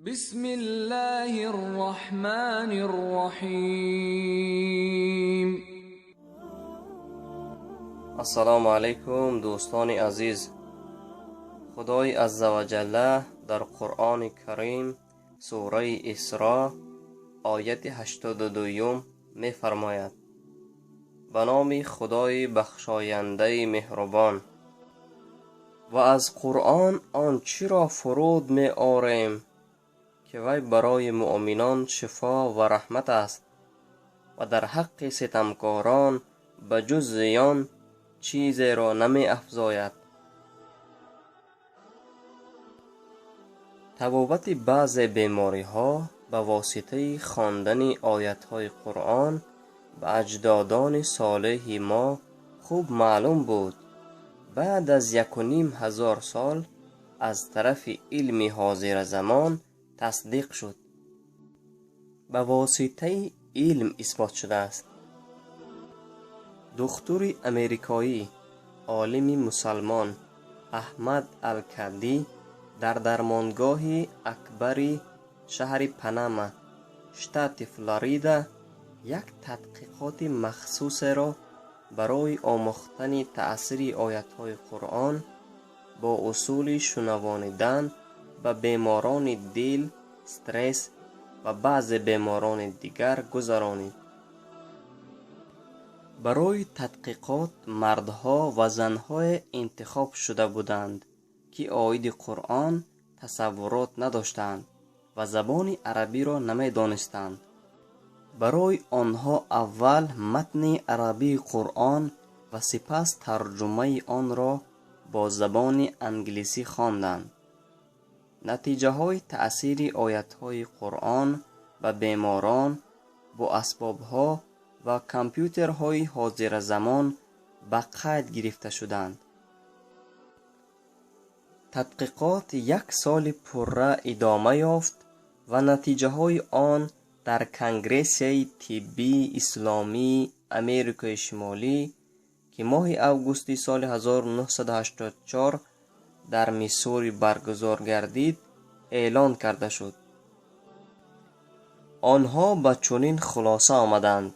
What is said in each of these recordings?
بسم الله الرحمن الرحيم. Ассалому алайкум, дӯстони азиз. Худои аззаваҷалла дар Қуръони Карим, сураи Исро, ояти 82-юм мефармояд: «Ба номи Худои бахшояндаи меҳрубон. Ва аз Қуръон он чиро фуруд меорем, ки вай барои муъминон шифо ва раҳмат аст ва дар ҳаққи ситамкорон ба ҷуз зиён чизеро намеафзояд». Табобати баъзе бемориҳо ба воситаи хондани оятҳои Қуръон ба аҷдодони солеҳи мо хуб маълум буд. Баъд аз 1500 сол аз тарафи илми ҳозиразамон тасдиқ шуд. Ба воситаи илм исбот шудааст. Духтури америкоӣ, олими мусалмон Аҳмад Алкадӣ дар дармонгоҳи Акбари шаҳри Панама, штати Флорида, як тадқиқоти махсусеро барои омӯхтани таъсири оятҳои Қуръон бо усули шунавонидан ба беморони дил, стресс ва баъзе беморони дигар гузаронид. Барои тадқиқот мардҳо ва занҳое интихоб шуда буданд, ки оиди Қуръон тасаввурот надоштанд ва забони арабиро намедонистанд. Барои онҳо аввал матни арабии Қуръон ва сипас тарҷумаи онро бо забони англисӣ хонданд. Натиҷаҳои таъсири оятҳои Қуръон ба беморон бо асбобҳо ва компютерҳои ҳозиразамон ба қайд гирифта шуданд. Тадқиқот як соли пурра идома ёфт ва натиҷаҳои он дар Конгрессияи тиббии исломии Америкаи Шимолӣ, ки моҳи августи соли 1984 дар Миссури баргузор гардид, эълон карда шуд. Онҳо ба чунин хулоса омаданд: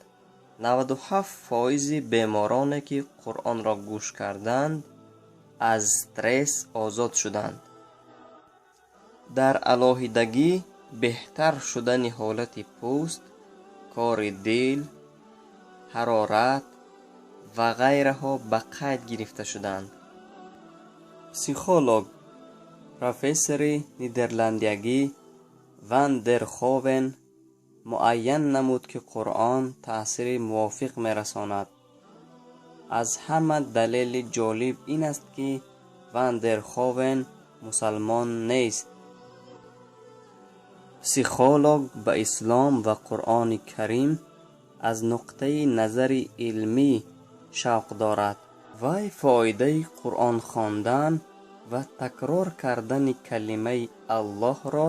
97 фоизи бемороне, ки Қуръонро гӯш карданд, аз стресс озод шуданд. Дар алоҳидагӣ беҳтар шудани ҳолати пӯст, кори дил, ҳарорат ва ғайраҳо ба қайд гирифта шуданд. Психолог, профессори нидерландиягӣ Ван дер Ховен муайян намуд, ки Қуръон таъсири мувофиқ мерасонад. Аз ҳама далели ҷолиб ин аст, ки Ван дер Ховен мусалмон нест. Психолог ба ислом ва Қуръони Карим аз нуқтаи назари илмӣ шавқ дорад. Вай фоидаи Қуръон хондан ва такрор кардани калимаи Аллоҳро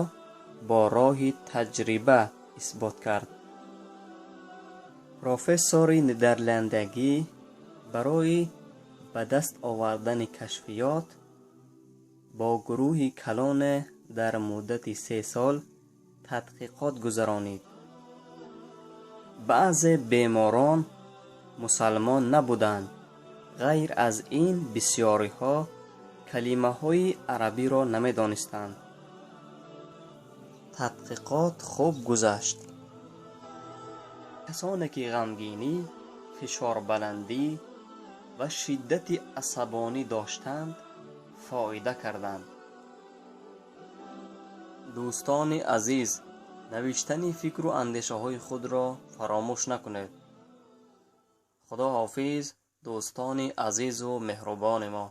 бо роҳи таҷриба исбот кард. Профессори нидерландиягӣ барои ба даст овардани кашфиёт бо гурӯҳи калоне дар муддати 3 сол тадқиқот гузаронид. Баъзе беморон мусалмон набуданд. Ғайр аз ин, бисёриҳо калимаҳои арабиро намедонистанд. Тадқиқот хуб гузашт. Касоне, ки ғамгинӣ, фишорбаландӣ ва шиддати асабонӣ доштанд, фоида карданд. Дӯстони азиз, навиштани фикру андешаҳои худро фаромӯш накунед. Худо ҳофиз, дӯстони азизу меҳрубони мо.